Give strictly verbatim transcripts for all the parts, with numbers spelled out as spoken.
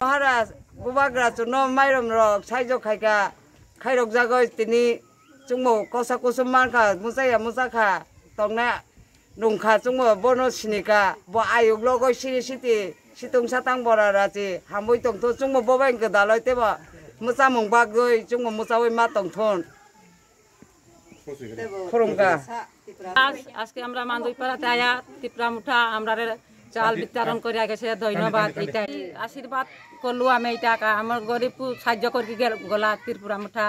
Maharaj, bubagra chuno mairum rok saijo khaika, khairok jagoi tini chungmo kosa kusum mankha, muchaya muchakha, tongna nungkha chungmo bono sinika, bo ayuk logoi siri siti, situng satang bora rachi, hamui tongthu chungmo bobai gwdaloi tebo, muchamung bagoi chungmo muchawi ma tongthun. Khurumkha. আজ, আজকে আমরা মান্দুইপাড়াতে আয়া ত্রিপুরা মুঠা আমরারে চাল বিতরণ করিয়া গেছে, ধন্যবাদ। এটা আশীর্বাদ করলু আমি, এটা কা-, আমার গরিব কু সাহায্য করি গেল, গলা ত্রিপুরা মুঠা,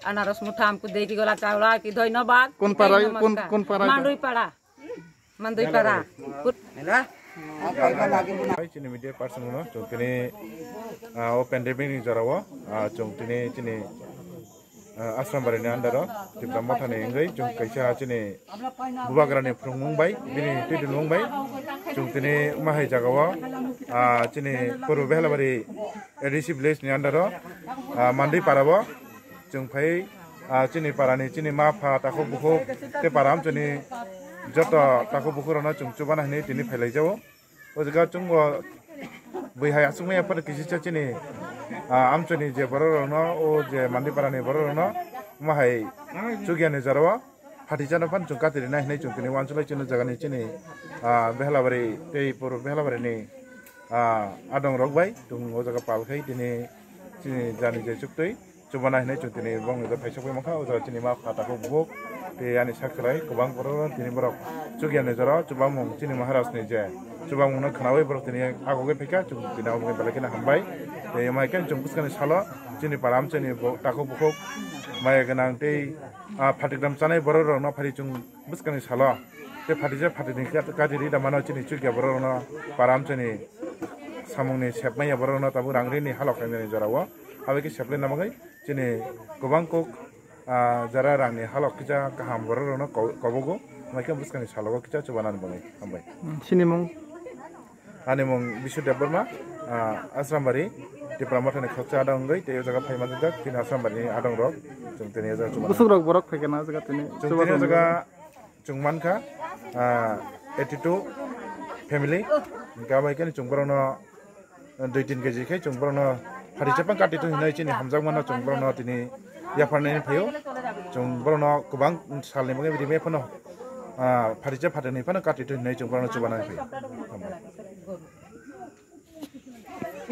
আনারস মুঠা, আমকু দেখি গলা চাউলা কি ধন্যবাদ। কোন পাড়ায়, কোন, নমস্কার। কোন পাড়ায়? মান্দুই পাড়া। Mandui para. Hai, chini media person no, chwng tini, ah, o pandemic ni jora o, ah, chwng tini chini, ah, Asrambari ni under o, Tipra Motha ni wngwi, chwng kaisa chini bubagra ni phrwngmung bai, bini twi dilmung bai, chwng tini mahai jaga o, ah, chini Purbo Behlabari A D C village ni under o, ah, Mandui para o, Chwng phai, ah, chini parani, chini ma pha, takhuk bukhuk, tei para amchini joto takhuk bukhuk rokno chwng chubana hinwi tini phailaijao. O jaga chwngbo bwihai achukmaya phano kisisa chini, ah, amchini je borok rokno, o je Mandui parani borok rokno, omo hai chukya ni jora o phatisano phano chwng kati rina hinwi chwng tini uansuknai chini jagani chini, ah, Behlabari tei Purbo Behlabari ni, ah, adong rok bai chwng o jaga pal khai tini chini jani je chuktwi. Chubana hinwi chwng tini bongni do phaisok bai mankha, o jaga chini ma pha takhuk bukhuk tei ani sak chwrai kwbang borok tini borok chukya ni jora chubamung chini Maharaj ni je chubamung no khwnawi borok tini agogwi phaikha, chwng tini omo belai kheno hambai. Tei omo hai khe chwng bwskangni salo chini para amchaini bo takhuk bukhuk maya gwnang tei, ah, phatikram chanai borok rok no phari chwng bwskangni salo tei phatijak phatini kati ri da mano chini chukya borok rok no para amchaini samungni sep manya borok rok no tabuk rang rini halok khainani jora o. Abo khe seplai na bagwi chini kwbang kok, ah, jara rangni halok kisa kaham borok rokno ko-, kobogo, hwnbai khe bwskangni salogo kisa chubanani bagwi hambai. Hmm, chini mung? Ani mung Bisu Debbarma, ah, Asrambari, Tipra Mothani khoroksa adong wngwi tei o jaga phai manjak chini Asrambari ni adong rok, chwng tini o jaga chubana. Bwswk rok borok phai khe na o jaga tini? Chwng tini o jaga chwng mankha, ah, eighty two family, hwnkhe abo hai khe chwng borokno dui tin keji khe chwng borokno phatisa phano kati tong hinwi chini hamjakmano chwng borokno tini yapharnani phaio. Chwng borokno kwbang salni bagwi rimwi phano, ah, phatisa phatini phano kati tong hinwi chwng borokno chubanani phaio.